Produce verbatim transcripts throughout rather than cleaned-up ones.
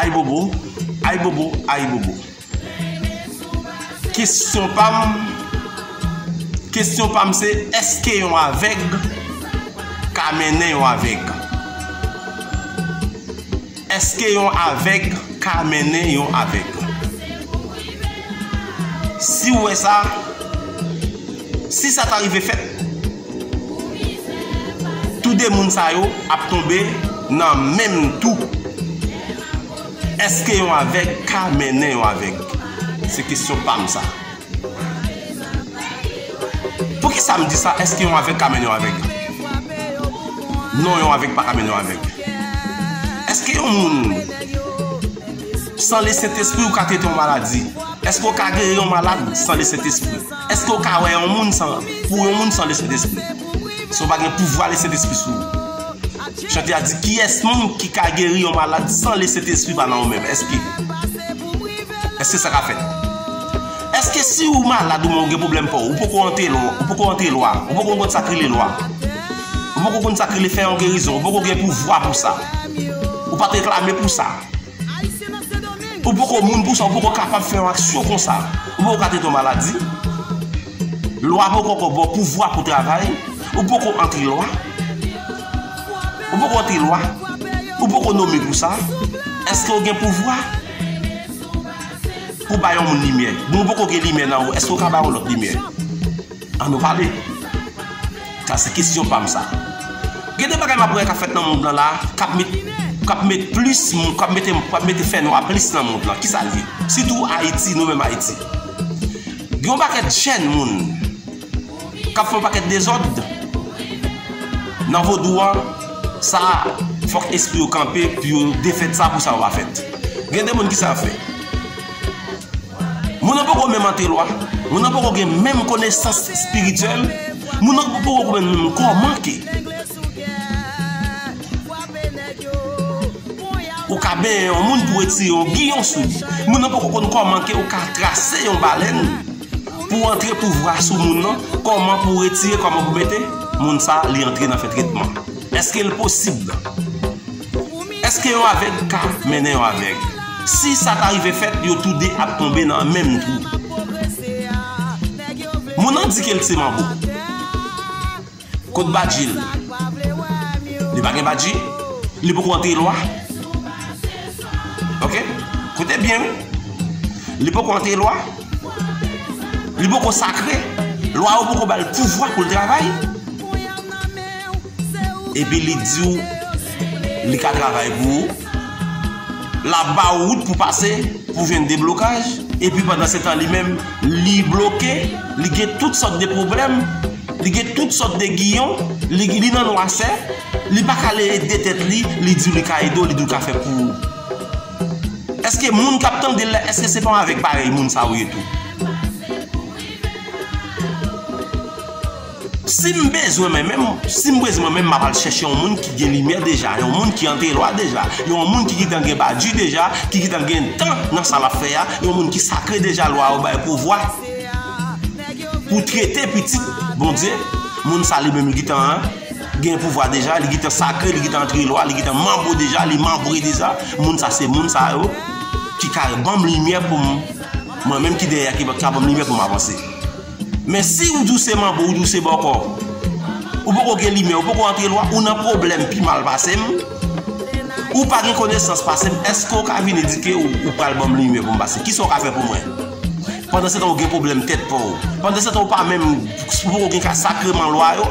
Ayibobo, ayibobo, ayibobo. Kesyon pa m, kesyon pa m se, èske yon avèg ka mennen yon avèg? Èske yon avèg ka mennen yon avèg? Si w wè sa, si sa ta rive fèt, tou de moun sa yo ap tonbe nan menm twou. Èske yon avèg ka mennen yon avèg? Se kesyon pa m sa. Poukisa m di sa? Èske yon avèg ka mennen yon avèg? Non, yon avèg pa ka mennen yon avèg. Èske yon moun san Lesentespri ou ka trete yon maladi? Èske w ka geri yon malad san Lesentespri? Èske w ka wè yon moun san, pou yon moun san Lesentespri? Si w pa gen pouvwa Lesentespri sou ou. Chante a di, kiyès moun ki ka geri yon malad san Lesentespri pa nan ou menm? Èske? Èske sa ka fèt? Èske si ou malad ou menm ou gen pwoblèm pa w, ou poko antre lwa, ou poko antre lwa, ou poko konn sa k rele lwa, ou poko konn sa k rele fè yon gerizon, ou poko gen pouvwa pou sa, ou pa t reklame pou sa, ou poko moun pou sa, ou poko kapab fè yon aksyon konsa, ou poko ka trete yon maladi, lwa poko ankò ba w pouvwa pou travay, ou poko antre lwa, ou poko antre lwa, ou poko nome pou sa, èske w gen pouvwa pou bay yon moun limyè? Bon, ou poko gen limyè nan ou, èske w ka bay yon lòt limyè? Ann nou pale. Sa se kesyon pa m sa. Gen de bagay m ap wè k ap fèt nan mond lan la, k ap met, k ap met plis moun, k ap mete, k ap mete fènwa plis nan mond lan. Kisa l ye? Sitou Ayiti, nou menm Ayiti. Gen yon pakèt jèn moun k ap fè yon pakèt dezòd nan vodou an, sa fòk espri yo kanpe pou yo defèt sa, pou sa yo pa fèt. Gen de moun ki sa yo fè. Moun nan poko menm antre lwa, moun nan poko gen menm konesans espirityèl, moun nan poko konprann menm kòman ke ou ka benyen yon moun pou retire yon giyon sou li. Moun nan poko konn kòman ke ou ka trase yon balèn pou antre pouvwa sou moun nan, kòman pou retire, kòman pou mete, moun sa li antre nan fè tretman. Èske l posib? Èske yon avèg ka mennen yon avèg? Si sa ta rive fèt, yo toude ap tonbe nan menm twou. Moun nan di ke l se manbo. Kot badji l? Li pa gen badji? Li poko antre lwa? Oke? Koute byen, wi. Li poko antre lwa? Li poko sakre? Lwa yo poko ba l pouvwa pou l travay? Epi li di w li ka travay pou ou? L ap ba w wout pou pase, pou jwenn deblokaj, epi pandan se tan li menm, li bloke, li gen tout sòt de pwoblèm, li gen tout sòt de giyon, li, li nan nwasè, li pa ka ale ede tèt li, li di w li ka ede w, li di w l ka fè pou ou. Èske moun k ap tande l la, èske se pa yon avèg parèy moun sa ou ye tou? Si m bezwen mwen menm, si m bezwen mwen menm, m ap al chèche yon moun ki gen limyè deja, yon moun ki antre lwa deja, yon moun ki gentan gen badji deja, ki gentan gen tan nan sa l ap fè a, yon moun ki sakre deja, lwa yo bay pouvwa pou trete pitit Bondye. Moun sa li menm li gentan gen pouvwa deja, li gentan sakre, li gentan antre lwa, li gentan manbo deja, li manbre deja. Moun sa se moun sa yo ki ka ban m limyè pou m, mwen menm ki dèyè, ki ka ban m limyè pou m avanse. Men si ou di w se manbo, ou di w se bòkò, ou poko gen limyè, ou poko antre lwa, ou nan pwoblèm pi mal pase m, ou pa gen konesans pase m, èske w ka vini di ke ou, ou pral ban m limyè pou m pase? Kisa w ka fè pou mwen? Pandan se tan ou gen pwoblèm tèt pa w. Pandan se tan ou pa menm, ou poko gen ka sakreman lwa yo.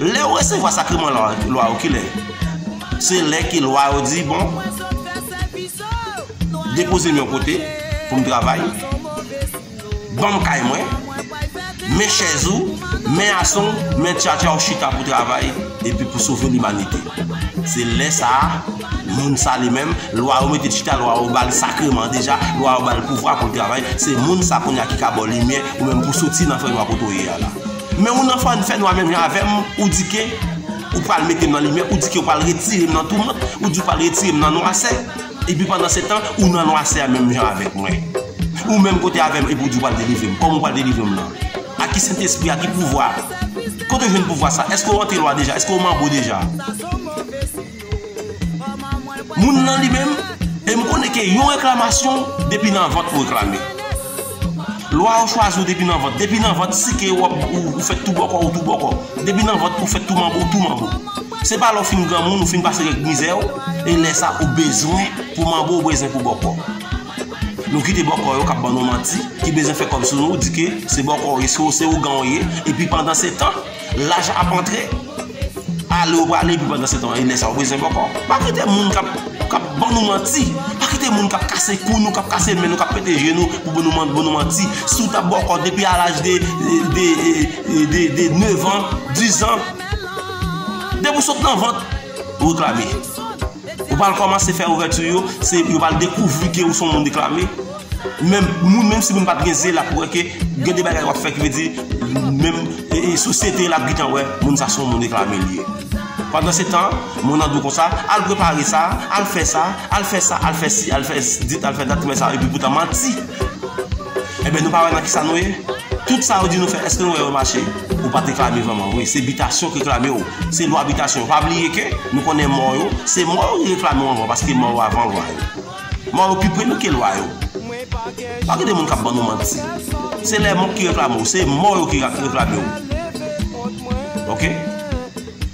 Lè ou resevwa sakreman lwa, lwa yo, kilè? Se lè ke lwa yo di, bon, depoze m yon kote pou m travay. Ban m kay mwen, men chèz ou, men ason w, men tchatcha w chita pou travay, epi pou sove limanite. Se lè sa a, moun sa li menm, lwa yo mete l chita, lwa yo ba l sakreman deja, lwa yo ba l pouvwa pou l travay. Se moun sa kounye a ki ka ba w limyè, ou menm pou soti nan fènwa kote w ye a la. Men ou nan fè, fènwa menm jan avè m, ou di ke ou pral mete m nan limyè, ou di ke ou pral retire m nan toumant, ou di ou pral retire m nan nwasè. Epi pandan se tan, ou nan nwasè a menm jan avèk mwen. Ou menm kote avè m, epi ou di ou pral delivre m. Kòman ou pral delivre m nan? Ak ki Sentespri, ak ki pouvwa? Kote w jwenn pouvwa sa? Èske w antre lwa deja? Èske w manbo deja? Moun nan li menm, E m konnen ke yon reklamasyon, depi nan vant ou reklame. Lwa yo chwazi w depi nan vant. Depi nan vant, si ke w ap, ou, ou fèt tou bòkò, ou tou bòkò. Depi nan vant, ou fèt tou manbo, ou tou manbo. Se pa lè w fin granmoun, ou fin pase kèk mizè yo, e lè sa ou bezwen pou manbo, ou bezwen pou bòkò. Nou kite bòkò yo k ap ban nou manti, ki bezwen fè kòb sou nou, di ke se bòkò w ye, se, se ougan w ye, epi pandan se tan, laj ap antre. Ale ou prale, epi pandan se tan, e lè sa ou bezwen bòkò. Pa kite moun k ap, k ap ban nou manti. Pa kite moun k ap kase kou nou, k ap kase men nou, k ap pete je nou pou ban nou man-, ban nou manti. Si w t ap bòkò depi a laj de, de, de, de, de nèf an, dis an, depi w sot nan vant, ou reklame. Ou pral kòmanse fè ouvèti yo, se, yo pral dekouvri ke ou se yon moun reklame. Menm moun, menm si moun pa t gen zye, l ap wè ke gen de bagay w ap fè ki vle di, menm, e, e, sosyete l ap gentan wè, moun sa se yon moun reklame li ye. Pandan se tan, moun nan di w konsa, al prepare sa, al fè sa, al fè sa, al fè si, al fè dit, al fè dat, men sa, epi poutan manti. Ebyen, nou pa wè nan kisa nou ye? Tout sa yo di nou fè, èske nou wè yo mache? Ou pa t reklame vrèman vre. Se bitasyon ki reklame w. Se lwa bitasyon. Pa bliye ke nou konnen mò yo, se mò yo ki reklame w anvan, paske mò yo avan lwa yo. Mò yo pi pre nou ke lwa yo. Pa kite moun k ap ban nou manti. Se lèmò ki reklame w, se mò yo ki ra-, reklame w. Oke?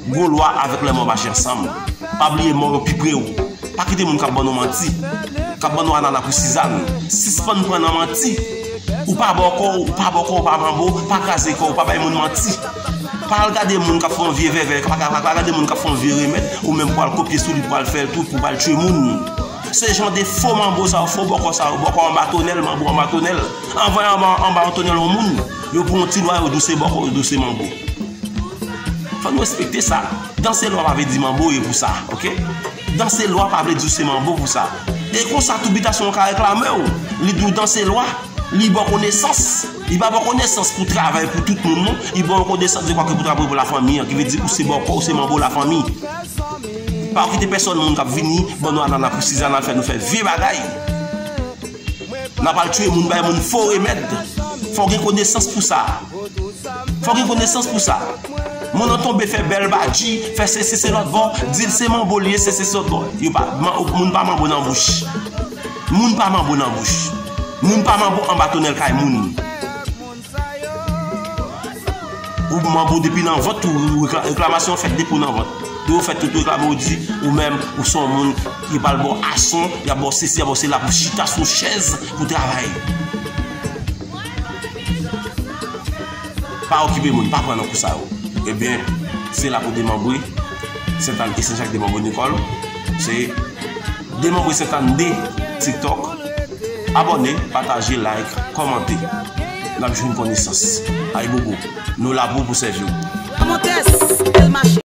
Gwo lwa avèk lèmò mache ansanm. Pa bliye mò yo pi pre w. Pa kite moun k ap ban nou manti, k ap ban nou anana pou sizann. Sispann pran nan manti. Ou pa bòkò, ou pa bòkò, ou pa manbo, pa kraze kò w, pa bay moun manti. Pa al gade moun k ap fè yon vye vèvè, pa, pa, pa, pa gade moun k ap fè yon vye remèd, ou menm pou al kopye sou li, pou al fè l tou, pou al tchwe moun. Se jan de fo manbo sa yo, fo bòkò sa yo, bòkò anba tonèl, manbo anba tonèl. Anvan anba, anba yon tonèl yon moun, yo pran yon ti lwa, yo di w se bòkò, yo di w se manbo. Fò nou respekte sa. Danse lwa pa vle di manbo ye pou sa, oke? Danse lwa pa vle di w se manbo pou sa. E konsa tou bitasyon an ka reklame w. Li di w danse lwa. Li ba w konesans. Li pa ba w konesans pou travay pou tout moun, non. Li ba w konesans de kwa ke pou travay pou lafanmi an, ki vle di ou se bòkò, ou se manbo lafanmi. Pa kite pèsòn moun k ap vini, ban nou anana pou sizann al fè nou fè vye bagay. N ap al tchwe moun, bay moun fo remèd. Fò w gen konesans pou sa. Fò w gen konesans pou sa. Moun nan tonbe fè bèl badji, fè sesi se lòt bò, di l se manbo li ye, sesi se lòt bò. Yo pa, man-, moun pa manbo nan bouch. Moun pa manbo nan bouch. Moun pa manbo anba tonèl kay moun. Ou manbo depi nan vant ou, rekla-, reklamasyon fèt depi w nan vant. Depi w fèt tout reklame, ou di, ou menm, ou se yon moun, y ap al ba w ason, y ap ba w sesi, y ap ba w sela pou chita sou chèz, pou travay. Pa okipe moun, pa pran nan kou sa yo. Ebyen, se la pou demanbre Sentàn e Senjak, demanbre Nikòl. Se demanbre Sentàn de TikTok. Abòne, pataje, like, kòmante. N ap jwenn konesans. Ayibobo. Nou la pou, pou sèvi w. Montes, el mache.